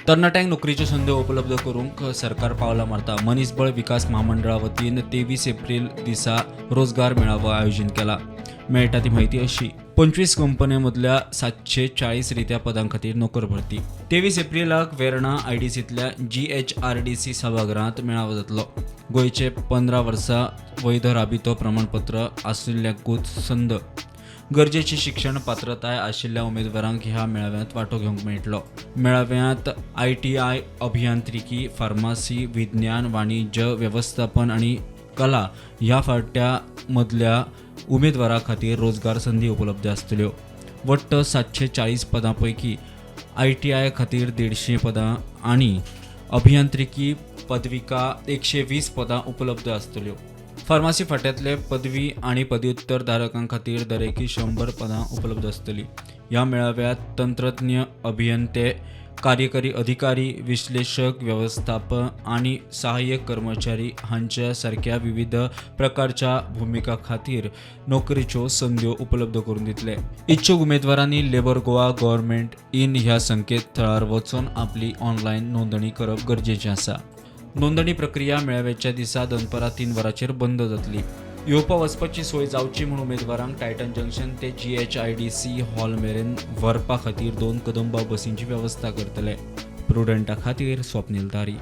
तरणाट्यांक नोकरीच्यो संद्यो उपलब्ध करूंक सरकार पावलां मारता. मनीसबळ विकास म्हामंडळा वतीन 23 एप्रील दिसा रोजगार मेळावो आयोजन केला. मेळटा ती म्हायती अशी: 25 कंपन्यां मदल्या 740 रित्या पदां खातीर नोकर भरती. 23 एप्रिलाक वेर्णा आयडीसींतल्या जीएचआरडीसी सभाघरांत मेळावो जातलो. गोंयचे 15 वर्सां वैध राबितो प्रमाणपत्र आशिल्ल्यांकूच संद. गरजेची शिक्षण पात्रताय आशिल्ल्या उमेदवारांक ह्या मेळाव्यांत वांटो घेवंक मेळटलो. मेळाव्यांत आयटीआय, अभियांत्रिकी, फार्मासी, विज्ञान, वाणिज्य, वेवस्थापन आनी कला ह्या फांट्या मदल्या उमेदवारां खातीर रोजगार संदी उपलब्ध आसतल्यो. वट्ट 740 पदां पैकी आयटीआय खातीर 150 पदां आनी अभियांत्रिकी पदविका 120 पदां उपलब्ध आसतल्यो. फार्मासी फांट्यांतले पदवी आनी पदव्युत्तर धारकां खातीर दरेकी 100 पदां उपलब्ध आसतलीं. ह्या मेळाव्यांत तंत्रज्ञ, अभियंते, कार्यकारी अधिकारी, विश्लेशक, वेवस्थापक आनी सहाय्यक कर्मचारी हांच्या सारक्या विविध प्रकारच्या भुमिका खातीर नोकरीच्यो संद्यो उपलब्ध करून दितले. इच्छूक उमेदवारांनी लेबर गोवा गव्हर्नमेंट इन ह्या संकेतथळार वचून आपली ऑनलायन नोंदणी करप गरजेचें आसा. नोंदणी प्रक्रिया मेळाव्याच्या दिसा दनपरां 3 वरांचेर बंद जातली. येवपा वचपाची सोय जावची म्हूण उमेदवारांक टायटन जंक्शन ते जीएचआयडीसी हॉल मेरेन व्हरपा खातीर दोन कदंबा बसींची वेवस्था करतले. प्रुडंटा खातीर स्वप्नील तारी.